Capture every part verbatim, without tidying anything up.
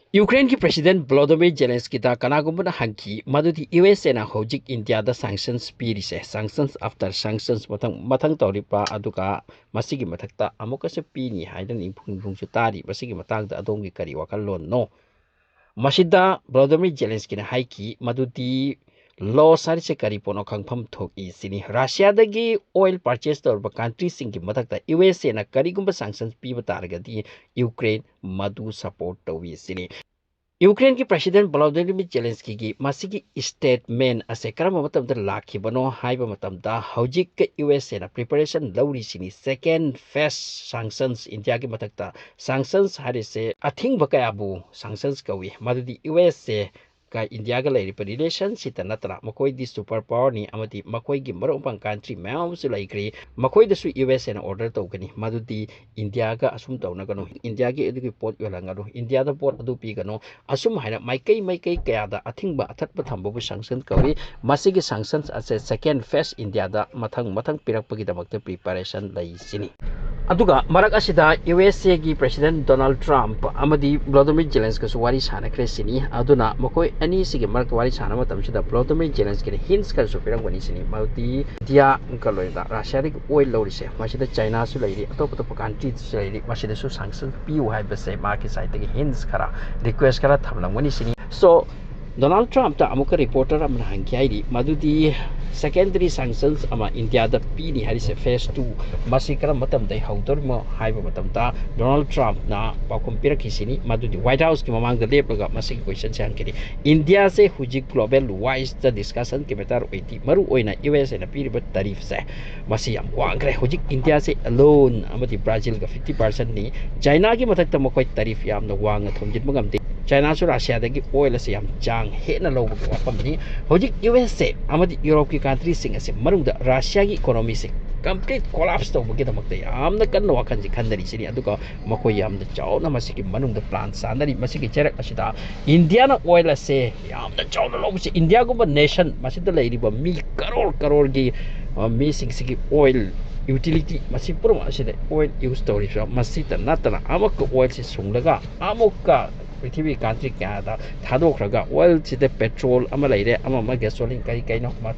ꯌꯨꯀ꯭ꯔꯦꯟꯒꯤ President Volodymyr Zelenskyꯗ ꯀꯅꯥꯒꯨꯝꯕꯅ ꯍꯪꯈꯤ ꯃꯗꯨꯗꯤ ꯌꯨ ꯑꯦꯁ ꯑꯦꯅ ꯍꯧꯖꯤꯛ ꯏꯟꯗꯤꯌꯥꯗ sanctions ꯄꯤꯔꯤꯁꯦ, sanctions after sanctions, ꯃꯊꯪ ꯃꯊꯪ ꯇꯧꯔꯤꯕ, ꯑꯗꯨꯒ ꯃꯁꯤꯒꯤ ꯃꯊꯛꯇ ꯑꯃꯨꯛꯀꯁꯨ ꯄꯤꯅꯤ ꯍꯥꯏꯗꯅ ꯏꯪꯐꯨꯡ ꯏꯪꯐꯨꯡꯁꯨ ꯇꯥꯔꯤ, ꯃꯁꯤꯒꯤ ꯃꯇꯥꯡꯗ ꯑꯗꯣꯝꯒꯤ ꯀꯔꯤ ꯋꯥꯈꯜꯂꯣꯟꯅꯣ? ꯃꯁꯤꯗ Volodymyr Zelenskyꯅ ꯍꯥꯏꯈꯤ ꯃꯗꯨꯗꯤ loss ꯍꯥꯏꯔꯤꯁꯦ ꯀꯔꯤ ꯄꯣꯠꯅꯣ ꯈꯪꯐꯝ ꯊꯣꯛꯏ ꯁꯤꯅꯤ꯫ ꯔꯁꯤꯌꯥꯗꯒꯤ oil purchase ꯇꯧꯔꯕ countryꯁꯤꯡꯒꯤ ꯃꯊꯛꯇ ꯌꯨ ꯑꯦꯁ ꯑꯦꯅ ꯀꯔꯤꯒꯨꯝꯕ sanctions ꯄꯤꯕ ꯇꯥꯔꯒꯗꯤ ꯌꯨꯀ꯭ꯔꯦꯟ ꯃꯗꯨ support ꯇꯧꯏ ꯁꯤꯅꯤ꯫ ꯌꯨꯀ꯭ꯔꯦꯟꯒꯤ President Volodymyr Zelenskyꯒꯤ ꯃꯁꯤꯒꯤ statement ꯑꯁꯦ ꯀꯔꯝꯕ ꯃꯇꯝꯗ ꯂꯥꯛꯈꯤꯕꯅꯣ ꯍꯥꯏꯕ ꯃꯇꯝꯗ, ꯍꯧꯖꯤꯛ ꯌꯨ ꯑꯦꯁ ꯑꯦꯅ preparation ꯂꯧꯔꯤꯁꯤꯅꯤ second phase sanctions, ꯏꯟꯗꯤꯌꯥꯒꯤ ꯃꯊꯛꯇ sanctions ꯍꯥꯏꯔꯤꯁꯦ ꯑꯊꯤꯡꯕ ꯀꯌꯥꯕꯨ sanctions ꯀꯧꯏ, ꯃꯗꯨꯗꯤ ꯌꯨ ꯑꯦꯁ ꯑꯦ ꯒ ꯏꯟꯗꯤꯌꯥꯒ ꯂꯩꯔꯤꯕ relationꯁꯤꯇ ꯅꯠꯇꯅ, ꯃꯈꯣꯏꯗꯤ super powerꯅꯤ ꯑꯃꯗꯤ ꯃꯈꯣꯏꯒꯤ ꯃꯔꯨꯞ ꯃꯄꯥꯡ country ꯃꯌꯥꯝ ꯑꯃꯁꯨ ꯂꯩꯈ꯭ꯔꯤ꯫ ꯃꯈꯣꯏꯗꯁꯨ ꯌꯨ ꯑꯦꯁ ꯑꯦꯅ order ꯇꯧꯒꯅꯤ ꯃꯗꯨꯗꯤ ꯏꯟꯗꯤꯌꯥꯒ ꯑꯁꯨꯝ ꯇꯧꯅꯒꯅꯨ, ꯏꯟꯗꯤꯌꯥꯒꯤ ꯑꯗꯨꯒꯤ ꯄꯣꯠ ꯌꯣꯜꯍꯟꯒꯅꯨ, ꯏꯟꯗꯤꯌꯥꯗ ꯄꯣꯠ ꯑꯗꯨ ꯄꯤꯒꯅꯨ, ꯑꯁꯨꯝ ꯍꯥꯏꯅ ꯃꯥꯏꯀꯩ ꯃꯥꯏꯀꯩ ꯀꯌꯥꯗ ꯑꯊꯤꯡꯕ ꯑꯊꯠꯄ ꯊꯝꯕꯕꯨ sanctions ꯀꯧꯏ꯫ ꯃꯁꯤꯒꯤ sanctions ꯑꯁꯦ second phase ꯏꯟꯗꯤꯌꯥꯗ ꯃꯊꯪ ꯃꯊꯪ ꯄꯤꯔꯛꯄꯒꯤꯗꯃꯛꯇ preparation ꯂꯩ ꯁꯤꯅꯤ꯫ ꯑꯗꯨꯒ ꯃꯔꯛ ꯑꯁꯤꯗ ꯌꯨ ꯑꯦꯁ ꯑꯦꯒꯤ President Donald Trump ꯑꯃꯗꯤ Volodymyr Zelenskyꯒꯁꯨ ꯋꯥꯔꯤ ꯁꯥꯟꯅꯈ꯭ꯔꯦ ꯁꯤꯅꯤ꯫ ꯑꯗꯨꯅ ꯃꯈꯣꯏ ꯑꯅꯤꯁꯤꯒꯤ ꯃꯔꯛꯇ ꯋꯥꯔꯤ ꯁꯥꯟꯅꯕ ꯃꯇꯝꯁꯤꯗ Volodymyr Zelenskyꯅ hints ꯈꯔꯁꯨ ꯄꯤꯔꯝꯒꯅꯤ ꯁꯤꯅꯤ꯫ ꯃꯗꯨꯗꯤ ꯏꯟꯗꯤꯌꯥꯒ ꯂꯣꯏꯅꯅ ꯔꯁꯤꯌꯥꯗꯒꯤ oil ꯂꯧꯔꯤꯁꯦ, ꯃꯁꯤꯗ ꯆꯥꯏꯅꯥꯁꯨ ꯂꯩꯔꯤ, ꯑꯇꯣꯞ ꯑꯇꯣꯞꯄ countryꯁꯨ ꯂꯩꯔꯤ, ꯃꯁꯤꯗꯁꯨ sanction ꯄꯤꯌꯨ ꯍꯥꯏꯕꯁꯦ ꯃꯍꯥꯛꯀꯤ sideꯇꯒꯤ hints ꯈꯔ, request ꯈꯔ ꯊꯝꯂꯝꯒꯅꯤ ꯁꯤꯅꯤ꯫ So, Donald Trumpꯇ ꯑꯃꯨꯛꯀ reporter ꯑꯃꯅ ꯍꯪꯈꯤ ꯍꯥꯏꯔꯤ ꯃꯗꯨꯗꯤ secondary sanctions ꯑꯃ ꯏꯟꯗꯤꯌꯥꯗ ꯄꯤꯅꯤ ꯍꯥꯏꯔꯤꯁꯦ phase two, ꯃꯁꯤ ꯀꯔꯝꯕ ꯃꯇꯝꯗ ꯍꯧꯗꯣꯔꯤꯃꯣ ꯍꯥꯏꯕ ꯃꯇꯝꯗ Donald Trumpꯅ ꯄꯥꯎꯈꯨꯝ ꯄꯤꯔꯛꯈꯤꯁꯤꯅꯤ꯫ ꯃꯗꯨꯗꯤ White Houseꯀꯤ ꯃꯃꯥꯡꯗ ꯂꯦꯞꯂꯒ ꯃꯁꯤꯒꯤ questionꯁꯦ ꯍꯪꯈꯤꯅꯤ꯫ ꯏꯟꯗꯤꯌꯥꯁꯦ ꯍꯧꯖꯤꯛ global wiseꯇ discussionꯒꯤ matter ꯑꯣꯏꯗꯦ, ꯃꯔꯨ ꯑꯣꯏꯅ ꯌꯨ ꯑꯦꯁ ꯑꯦꯅ ꯄꯤꯔꯤꯕ tariffꯁꯦ, ꯃꯁꯤ ꯌꯥꯝ ꯋꯥꯡꯈ꯭ꯔꯦ꯫ ꯍꯧꯖꯤꯛ ꯏꯟꯗꯤꯌꯥꯁꯦ alone ꯑꯃꯗꯤ ꯕ꯭ꯔꯥꯖꯤꯜꯒ fifty percentꯅꯤ꯫ ꯆꯥꯏꯅꯥꯒꯤ ꯃꯊꯛꯇ ꯃꯈꯣꯏ tariff ꯌꯥꯝꯅ ꯋꯥꯡꯅ ꯊꯣꯝꯖꯤꯟꯕ ꯉꯝꯗꯦ꯫ ꯆꯥꯏꯅꯥꯁꯨ ꯔꯁꯤꯌꯥꯗꯒꯤ oil ꯑꯁꯤ ꯌꯥꯝ ꯆꯥꯡ ꯍꯦꯟꯅ ꯂꯧꯕꯒꯤ ꯋꯥꯐꯝꯅꯤ꯫ ꯍꯧꯖꯤꯛ ꯌꯨ ꯑꯦꯁ ꯑꯦ ꯑꯃꯗꯤ ꯌꯨꯔꯣꯞꯀꯤ countryꯁꯤꯡ ꯑꯁꯤ ꯃꯅꯨꯡꯗ ꯔꯁꯤꯌꯥꯒꯤ economyꯁꯦ complete collapse ꯇꯧꯕꯒꯤꯗꯃꯛꯇ ꯌꯥꯝꯅ ꯀꯟꯅ ꯋꯥꯈꯜꯁꯤ ꯈꯟꯅꯔꯤꯁꯤꯅꯤ꯫ ꯑꯗꯨꯒ ꯃꯈꯣꯏ ꯌꯥꯝꯅ ꯆꯥꯎꯅ ꯃꯁꯤꯒꯤ ꯃꯅꯨꯡꯗ plan ꯁꯥꯟꯅꯔꯤ꯫ ꯃꯁꯤꯒꯤ ꯆꯩꯔꯛ ꯑꯁꯤꯗ ꯏꯟꯗꯤꯌꯥꯅ oil ꯑꯁꯦ ꯌꯥꯝꯅ ꯆꯥꯎꯅ ꯂꯧꯕꯁꯦ, ꯏꯟꯗꯤꯌꯥꯒꯨꯝꯕ nation, ꯃꯁꯤꯗ ꯂꯩꯔꯤꯕ ꯃꯤ ꯀꯔꯣꯔ ꯀꯔꯣꯔꯒꯤ, ꯑ, ꯃꯤꯁꯤꯡꯁꯤꯒꯤ oil utility, ꯃꯁꯤ ꯄꯨꯝꯅꯃꯛ ꯑꯁꯤꯗ oil use ꯇꯧꯔꯤꯕ, ꯃꯁꯤꯇ ꯅꯠꯇꯅ ꯑꯃꯨꯛꯀ oilꯁꯤ ꯁꯨꯡꯂꯒ ꯑꯃꯨꯛꯀ ꯄ꯭ꯔꯤꯊꯤꯕꯤ ꯀꯟꯇ꯭ꯔꯤ ꯀꯌꯥꯗ ꯊꯥꯗꯣꯛꯈ꯭ꯔꯒ, ꯑꯣꯏꯜꯁꯤꯗ ꯄꯦꯇ꯭ꯔꯣꯜ ꯑꯃ ꯂꯩꯔꯦ, ꯑꯃ ꯑꯃ ꯒꯦꯁꯣꯂꯤꯟ ꯀꯔꯤ ꯀꯩꯅꯣ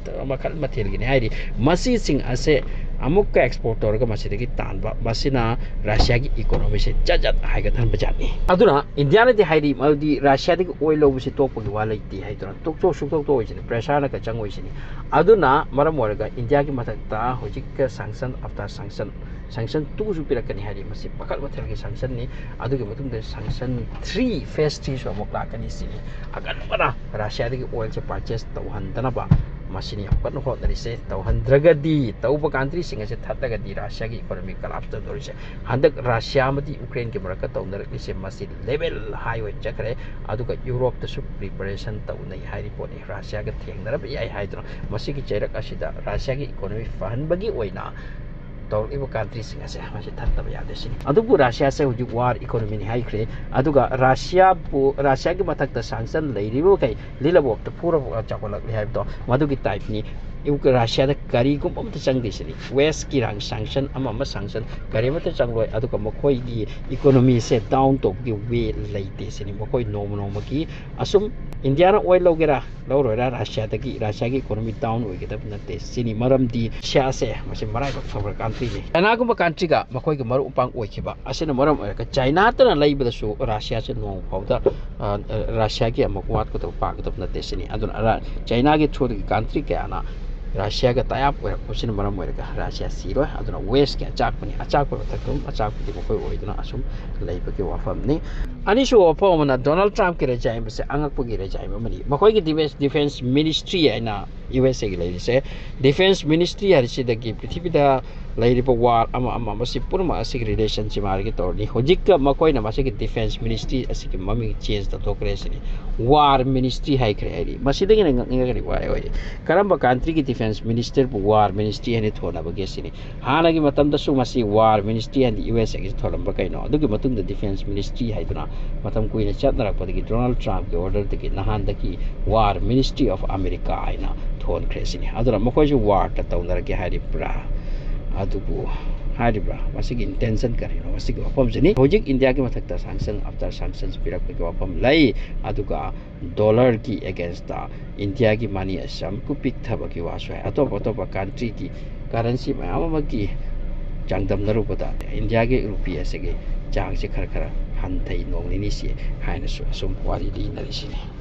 ꯃꯈꯜ ꯃꯊꯦꯜꯒꯤꯅꯤ ꯍꯥꯏꯔꯤ, ꯃꯁꯤꯁꯤꯡ ꯑꯁꯦ ꯑꯃꯨꯛꯀ ꯑꯦꯛꯁꯄꯣꯔꯠ ꯇꯧꯔꯒ ꯃꯁꯤꯗꯒꯤ ꯇꯥꯟꯕ, ꯃꯁꯤꯅ ꯔꯁꯤꯌꯥꯒꯤ ꯏꯀꯣꯅꯣꯃꯤꯁꯦ ꯖꯠ ꯖꯠ ꯍꯥꯏꯒꯠꯍꯟꯕꯖꯥꯠꯅꯤ꯫ ꯑꯗꯨꯅ ꯏꯟꯗꯤꯌꯥꯅꯗꯤ ꯍꯥꯏꯔꯤ, ꯃꯗꯨꯗꯤ ꯔꯁꯤꯌꯥꯗꯒꯤ ꯑꯣꯏꯜ ꯂꯧꯕꯁꯤ ꯇꯣꯛꯄꯒꯤ ꯋꯥ ꯂꯩꯇꯦ ꯍꯥꯏꯗꯨꯅ ꯇꯣꯛꯊꯣꯛ ꯁꯨꯛꯇꯣꯛ ꯇꯣꯛꯑꯣꯏꯁꯤꯅꯤ, ꯄ꯭ꯔꯦꯁꯥꯔꯅ ꯆꯪꯉꯣꯏꯁꯤꯅꯤ꯫ ꯑꯗꯨꯅ ꯃꯔꯝ ꯑꯣꯏꯔꯒ ꯏꯟꯗꯤꯌꯥꯒꯤ ꯃꯊꯛꯇ ꯍꯧꯖꯤꯛꯀ ꯁꯦꯡꯁꯟ ꯑꯐꯇꯔ ꯁꯦꯡꯁꯟ, ꯁꯦꯡꯁꯟ ꯇꯨꯁꯨ ꯄꯤꯔꯛꯀꯅꯤ ꯍꯥꯏꯔꯤ꯫ ꯃꯁꯤ ꯃꯈꯜ ꯃꯊꯦꯜꯒꯤ ꯁꯦꯡꯁꯟꯅꯤ꯫ ꯑꯗꯨꯒꯤ ꯃꯇꯨꯡꯗ ꯁꯦꯡꯁꯟ ꯊ꯭ꯔꯤ, ꯐꯦꯁ ꯊ꯭ꯔꯤꯁꯨ ꯑꯃꯨꯛ ꯂꯥꯛꯀꯅꯤ ꯁꯤꯅꯤ꯫ ꯑꯀꯟꯕꯅ ꯔꯁꯤꯌꯥꯗꯒꯤ ꯑꯣꯏꯜꯁꯦ ꯄꯔꯆꯦꯁ ꯇꯧꯍꯟꯗꯅꯕ ꯃꯁꯤꯅꯤ ꯌꯥꯝ ꯀꯟꯅ ꯍꯣꯠꯅꯔꯤꯁꯦ꯫ ꯇꯧꯍꯟꯗ꯭ꯔꯒꯗꯤ, ꯇꯧꯕ ꯀꯟꯇ꯭ꯔꯤꯁꯤꯡ ꯑꯁꯦ ꯊꯠꯂꯒꯗꯤ ꯔꯁꯤꯌꯥꯒꯤ ꯏꯀꯣꯅꯣꯃꯤ ꯀꯂꯥꯞꯁ ꯇꯧꯗꯧꯔꯤꯁꯦ꯫ ꯍꯟꯗꯛ ꯔꯁꯤꯌꯥ ꯑꯃꯗꯤ ꯌꯨꯀ꯭ꯔꯦꯟꯒꯤ ꯃꯔꯛꯇ ꯇꯧꯅꯔꯛꯂꯤꯁꯦ ꯃꯁꯤ ꯂꯦꯚꯦꯜ ꯍꯥꯏ ꯑꯣꯏꯅ ꯆꯠꯈ꯭ꯔꯦ꯫ ꯑꯗꯨꯒ ꯌꯨꯔꯣꯞꯇꯁꯨ ꯄ꯭ꯔꯤꯄꯦꯔꯦꯁꯟ ꯇꯧꯅꯩ ꯍꯥꯏꯔꯤ ꯄꯣꯠꯅꯤ꯫ ꯔꯁꯤꯌꯥꯒ ꯊꯦꯡꯅꯔꯕ ꯌꯥꯏ ꯍꯥꯏꯗꯨꯅ ꯃꯁꯤꯒꯤ ꯆꯩꯔꯛ ꯑꯁꯤꯗ ꯔꯁꯤꯌꯥꯒꯤ ꯏꯀꯣꯅꯣꯃꯤ ꯐꯍꯟꯕꯒꯤ ꯑꯣꯏꯅ ꯇꯧꯔꯛꯂꯤꯕ ꯀꯟꯇ꯭ꯔꯤꯁꯤꯡ ꯑꯁꯦ ꯃꯁꯤ ꯊꯠꯇꯕ ꯌꯥꯗꯦ ꯁꯤꯅꯤ꯫ ꯑꯗꯨꯕꯨ ꯔꯁꯤꯌꯥꯁꯦ ꯍꯧꯖꯤꯛ ꯋꯥꯔ ꯏꯀꯣꯅꯣꯃꯤꯅꯤ ꯍꯥꯏꯈ꯭ꯔꯦ꯫ ꯑꯗꯨꯒ ꯔꯁꯤꯌꯥꯕꯨ, ꯔꯁꯤꯌꯥꯒꯤ ꯃꯊꯛꯇ ꯁꯦꯡꯁꯟ ꯂꯩꯔꯤꯕ ꯃꯈꯩ ꯂꯤꯂꯕꯣꯞꯇ ꯐꯨꯔꯕ ꯆꯥꯎꯈꯠꯂꯛꯂꯤ ꯍꯥꯏꯕꯗꯣ ꯃꯗꯨꯒꯤ ꯇꯥꯏꯞꯅꯤ꯫ ꯌꯨ-, ꯔꯁꯤꯌꯥꯗ ꯀꯔꯤꯒꯨꯝꯕ ꯑꯃꯇ ꯆꯪꯗꯦ ꯁꯤꯅꯤ꯫ ꯋꯦꯁꯀꯤ ꯔꯥꯡ ꯁꯦꯡꯁꯟ ꯑꯃ ꯑꯃ ꯁꯦꯡꯁꯟ ꯀꯔꯤꯃꯠꯇ ꯆꯪꯂꯣꯏ꯫ ꯑꯗꯨꯒ ꯃꯈꯣꯏꯒꯤ ꯏꯀꯣꯅꯣꯃꯤꯁꯦ ꯗꯥꯎꯟ ꯇꯧꯕꯒꯤ ꯋꯦ ꯂꯩꯇꯦ ꯁꯤꯅꯤ꯫ ꯃꯈꯣꯏ ꯅꯣꯡꯃ ꯅꯣꯡꯃꯒꯤ ꯑꯁꯨꯝ ꯏꯟꯗꯤꯌꯥꯅ ꯑꯣꯏꯜ ꯂꯧꯒꯦꯔꯥ ꯂꯧꯔꯣꯏꯔꯥ, ꯔꯁꯤꯌꯥꯗꯒꯤ, ꯔꯁꯤꯌꯥꯒꯤ ꯏꯀꯣꯅꯣꯃꯤ ꯗꯥꯎꯟ ꯑꯣꯏꯒꯗꯕ ꯅꯠꯇꯦ ꯁꯤꯅꯤ꯫ ꯃꯔꯝꯗꯤ ꯔꯁꯤꯌꯥꯁꯦ ꯃꯁꯤ ꯃꯔꯥꯏꯕꯛ ꯐꯕ ꯀꯟꯇ꯭ꯔꯤꯅꯤ꯫ ꯆꯥꯏꯅꯥꯒꯨꯝꯕ ꯀꯟꯇ꯭ꯔꯤꯒ ꯃꯈꯣꯏꯒꯤ ꯃꯔꯨꯞ ꯃꯄꯥꯡ ꯑꯣꯏꯈꯤꯕ ꯑꯁꯤꯅ ꯃꯔꯝ ꯑꯣꯏꯔꯒ ꯆꯥꯏꯅꯥꯇꯅ ꯂꯩꯕꯗꯁꯨ ꯔꯁꯤꯌꯥꯁꯦ ꯅꯣꯡꯃ ꯐꯥꯎꯗ, ꯑ, ꯔꯁꯤꯌꯥꯒꯤ ꯑꯃꯨꯛ ꯋꯥꯠꯀꯗꯕ ꯄꯥꯒꯗꯕ ꯅꯠꯇꯦ ꯁꯤꯅꯤ꯫ ꯑꯗꯨꯅ ꯔ-, ꯆꯥꯏꯅꯥꯒꯤ ꯊ꯭ꯔꯨꯗꯒꯤ ꯀꯟꯇ꯭ꯔꯤ ꯀꯌꯥꯅ ꯔꯁꯤꯌꯥꯒ ꯇꯥꯏ ꯑꯞ ꯑꯣꯏꯔꯛꯄꯁꯤꯅ ꯃꯔꯝ ꯑꯣꯏꯔꯒ ꯔꯁꯤꯌꯥ ꯁꯤꯔꯣꯏ꯫ ꯑꯗꯨꯅ ꯋꯦꯁꯀꯤ ꯑꯆꯥꯛꯄꯅꯤ, ꯑꯆꯥꯛꯄ ꯃꯊꯛꯇ ꯑꯗꯨꯝ ꯑꯆꯥꯛꯄꯗꯤ ꯃꯈꯣꯏ ꯑꯣꯏꯗꯨꯅ ꯑꯁꯨꯝ ꯂꯩꯕꯒꯤ ꯋꯥꯐꯝꯅꯤ꯫ ꯑꯅꯤꯁꯨꯕ ꯋꯥꯐꯝ ꯑꯃꯅ ꯗꯣꯅꯥꯜꯗ ꯇ꯭ꯔꯝꯞꯀꯤ ꯔꯦꯖꯥꯏꯝ ꯑꯁꯦ ꯑꯉꯛꯄꯒꯤ ꯔꯦꯖꯥꯏꯝ ꯑꯃꯅꯤ꯫ ꯃꯈꯣꯏꯒꯤ ꯗꯤꯐꯦꯟꯁ, ꯗꯤꯐꯦꯟꯁ ꯃꯤꯅꯤꯁꯇ꯭ꯔꯤ ꯍꯥꯏꯅ ꯌꯨ ꯑꯦꯁ ꯑꯦꯒꯤ ꯂꯩꯔꯤꯁꯦ, ꯗꯤꯐꯦꯟꯁ ꯃꯤꯅꯤꯁꯇ꯭ꯔꯤ ꯍꯥꯏꯔꯤꯁꯤꯗꯒꯤ ꯄ꯭ꯔꯤꯊꯤꯕꯤꯗ ꯂꯩꯔꯤꯕ ꯋꯥꯔ ꯑꯃ ꯑꯃ ꯑꯃꯁꯤ ꯄꯨꯝꯅꯃꯛ ꯑꯁꯤꯒꯤ ꯔꯤꯂꯦꯁꯟꯁꯤ ꯃꯥꯔꯒꯦ ꯇꯧꯔꯅꯤ꯫ ꯍꯧꯖꯤꯛꯀ ꯃꯈꯣꯏꯅ ꯃꯁꯤꯒꯤ ꯗꯤꯐꯦꯟꯁ ꯃꯤꯅꯤꯁꯇ꯭ꯔꯤ ꯑꯁꯤꯒꯤ ꯃꯃꯤꯡ ꯆꯦꯟꯖ ꯇꯧꯊꯣꯛꯈ꯭ꯔꯦ ꯁꯤꯅꯤ꯫ ꯋꯥꯔ ꯃꯤꯅꯤꯁꯇ꯭ꯔꯤ ꯍꯥꯏꯈ꯭ꯔꯦ ꯍꯥꯏꯔꯤ꯫ ꯃꯁꯤꯗꯒꯤ ꯍꯦꯟꯅ ꯉꯛꯅꯤꯡꯉꯥꯏ ꯀꯔꯤ ꯋꯥꯔꯦ ꯑꯣꯏꯔꯤ? ꯀꯔꯝꯕ ꯀꯟꯇ꯭ꯔꯤꯒꯤ ꯗꯤꯐꯦꯟꯁ ꯃꯤꯅꯤꯁꯇꯔꯕꯨ ꯋꯥꯔ ꯃꯤꯅꯤꯁꯇ꯭ꯔꯤ ꯍꯥꯏꯅ ꯊꯣꯟꯅꯕꯒꯦ ꯁꯤꯅꯤ꯫ ꯍꯥꯟꯅꯒꯤ ꯃꯇꯝꯗꯁꯨ ꯃꯁꯤ ꯋꯥꯔ ꯃꯤꯅꯤꯁꯇ꯭ꯔꯤ ꯍꯥꯏꯅ ꯌꯨ ꯑꯦꯁ ꯑꯦꯒꯤꯁꯨ ꯊꯣꯜꯂꯝꯕ ꯀꯩꯅꯣ? ꯑꯗꯨꯒꯤ ꯃꯇꯨꯡꯗ ꯗꯤꯐꯦꯟꯁ ꯃꯤꯅꯤꯁꯇ꯭ꯔꯤ ꯍꯥꯏꯗꯨꯅ ꯃꯇꯝ ꯀꯨꯏꯅ ꯆꯠꯅꯔꯛꯄꯗꯒꯤ ꯗꯣꯅꯥꯜꯗ ꯇ꯭ꯔꯝꯞꯀꯤ ꯑꯣꯔꯗꯔꯗꯒꯤ ꯅꯍꯥꯟꯗꯒꯤ ꯋꯥꯔ ꯃꯤꯅꯤꯁꯇ꯭ꯔꯤ ꯑꯣꯐ ꯑꯃꯦꯔꯤꯀꯥ ꯍꯥꯏꯅ ꯊꯣꯟꯈ꯭ꯔꯦ ꯁꯤꯅꯤ꯫ ꯑꯗꯨꯅ ꯃꯈꯣꯏꯁꯨ ꯋꯥꯔꯇ ꯇꯧꯅꯔꯒꯦ ꯍꯥꯏꯔꯤꯕ꯭ꯔꯥ? ꯑꯗꯨꯕꯨ ꯍꯥꯏꯔꯤꯕ ꯃꯁꯤꯒꯤ intention ꯀꯔꯤꯅꯣ? ꯃꯁꯤꯒꯤ ꯋꯥꯐꯝꯁꯤꯅꯤ꯫ ꯍꯧꯖꯤꯛ ꯏꯟꯗꯤꯌꯥꯒꯤ ꯃꯊꯛꯇ sanction after sanctions ꯄꯤꯔꯛꯄꯒꯤ ꯋꯥꯐꯝ ꯂꯩ, ꯑꯗꯨꯒ ꯗꯣꯂꯔꯒꯤ against ꯏꯟꯗꯤꯌꯥꯒꯤ money ꯑꯁꯤ ꯑꯃꯨꯛꯀ ꯄꯤꯛꯊꯕꯒꯤ ꯋꯥꯁꯨ ꯍꯥꯏ꯫ ꯑꯇꯣꯞ ꯑꯇꯣꯞꯄ countryꯒꯤ currency ꯃꯌꯥꯝ ꯑꯃꯒꯤ ꯆꯥꯡꯗꯝꯅꯔꯨꯕꯗ ꯏꯟꯗꯤꯌꯥꯒꯤ ꯔꯨꯄꯤ ꯑꯁꯤꯒꯤ ꯆꯥꯡꯁꯤ ꯈꯔ ꯈꯔ ꯍꯟꯊꯩ ꯅꯣꯡ ꯅꯤꯅꯤꯁꯤ ꯍꯥꯏꯅꯁꯨ ꯑꯁꯨꯝ ꯋꯥꯔꯤ ꯂꯤꯅꯔꯤꯁꯤꯅꯤ꯫